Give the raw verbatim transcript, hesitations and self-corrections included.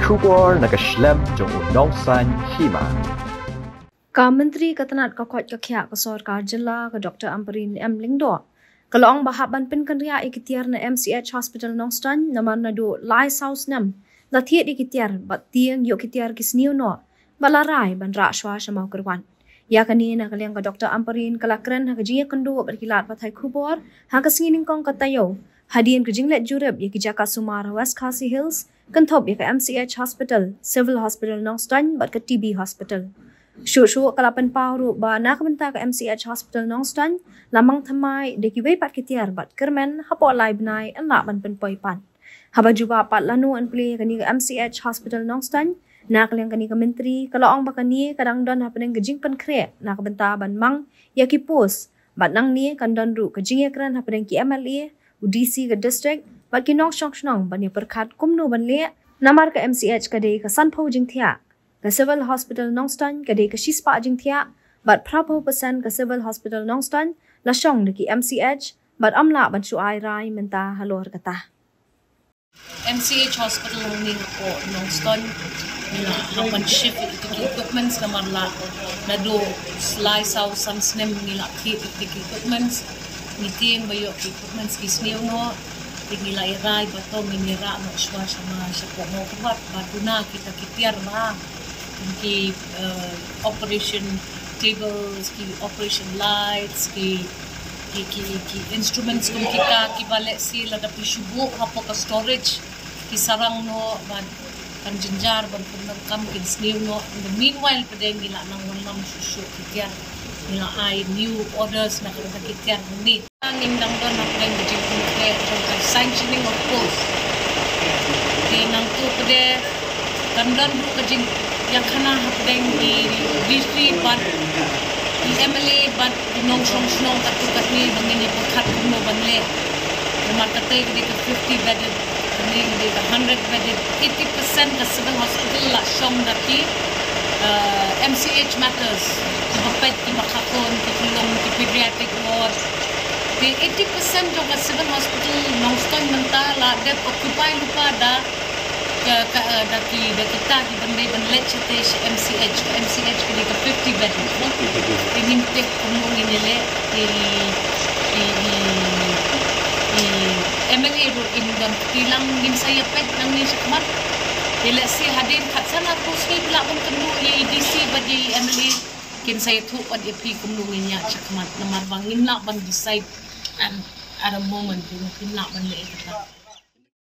Khubor na ka shlem jong u nongsan hima. Ka Myntri ka tnat ka koit ka khiah ka sorkar jylla ka Doctor Ampareen M Lyngdoh ka la ong ba hap ban pynkynriah ïa ki tiar na M C H Hospital Nongstoiñ namar naduh lai saw snem la thied ïa ki tiar bad tieng ïoh ki tiar ki sniew noh bad la rai ban rah shuwa sha Mawkyrwat. Ïa kane na ka liang ka Doctor Ampareen ka la kren ha ka jingïakynduh bad ki lad pathai khubor ha ka sngi nyngkong ka taïew hadien ka jingleit jurip ïa ki jaka sumar ha West Khasi Hills kynthup ïa ka M C H Hospital, Civil Hospital Nongstoiñ bad ka T B Hospital. Shuh shuh ka la pynpaw ruh ba na ka bynta ka M C H Hospital Nongstoiñ la mang thymmai da kiwei pat ki tiar bad kyrmen hapoh lai bnai yn lah ban pynpoi pat. Haba jubab pat lano yn plie kane ka M C H Hospital Nongstoiñ, na ka liang kane ka Myntri ka la ong ba kane ka dang don hapdeng ka jingpynkhreh na ka bynta ban mang ïa ki post bad nangne kan don ruh ka jingïakren hapdeng ki M L A, u D C ka district bad ki nongshong shnong ban ïapyrkhat kumno ban leh namar ka M C H ka dei ka sanphew jingthiah, ka Civil Hospital Nongstoiñ ka dei ka shispah jingthiah bad phraphew percent ka Civil Hospital Nongstoiñ la shong da ki M C H bad ym lah ban shu ai rai mynta halor kata. M C H Hospital hangne hapoh Nongstoiñ ngi la hap ban shift ïa ki equipments namar la naduh lai saw san snem ngi la thied ïa ki equipments, ngi tieng ba ïoh ki equipments ki sniew noh. Te ngi la rai ba to ngin ïarah noh shuwa sha ma shapoh Mawkyrwat ba duna kita ki tiar ba kum ki, eh, operation tables, ki operation lights, ki ki, ki, ki instruments kum kita kiba lehse lada phi shu buh hapoh ka storage ki sarang noh bad kan jynjar ban pyndonkam, kin sniew noh. In the meanwhile pat ngi la nang wanlam shuh shuh ki tiar, ngi la ai new orders na ka bynta ki tiar hangne. Ngin dang don hapdeng ka jingpynkhreh jong ka sanctioning of post. Te nangtu pat kan don ruh ka jingïakhana hapdeng i D C bad i M L A bad i nongshong shnong katto katne ba ngin ïa pyrkhat kumno ban leh. Namar kata ka dei ka fifty bedded, kane ka dei ka hundred bedded, eighty percent ka civil hospital la shong da ki, eh, M C H matters. Kiba peit, kiba khakhun, ki pynlong, ki pediatric ward. Te eighty percent jong ka civil hospital Nongstoiñ mynta la dep occupy lypa da ka, ka, eh, da ki, da kita kiban dei ban leit shatei sha M C H, ka M C H ka dei ka fifty bed. Te ngim tip kumno ngin ïaleh, te i, i, i, i M L A ruh in don kti lang, ngin sa ïa peit nangne shakhmat. Te lehse hadien khatsan arphew sngi phi lah ban kynduh ïa i D C bad ïa i M L A kin sa ïathuh pat ïa phi kumno ngin ïaid shakhmat, namar ba ngim lah ban decide, um, at a moment, you know, ngim lah ban leh ïa kata.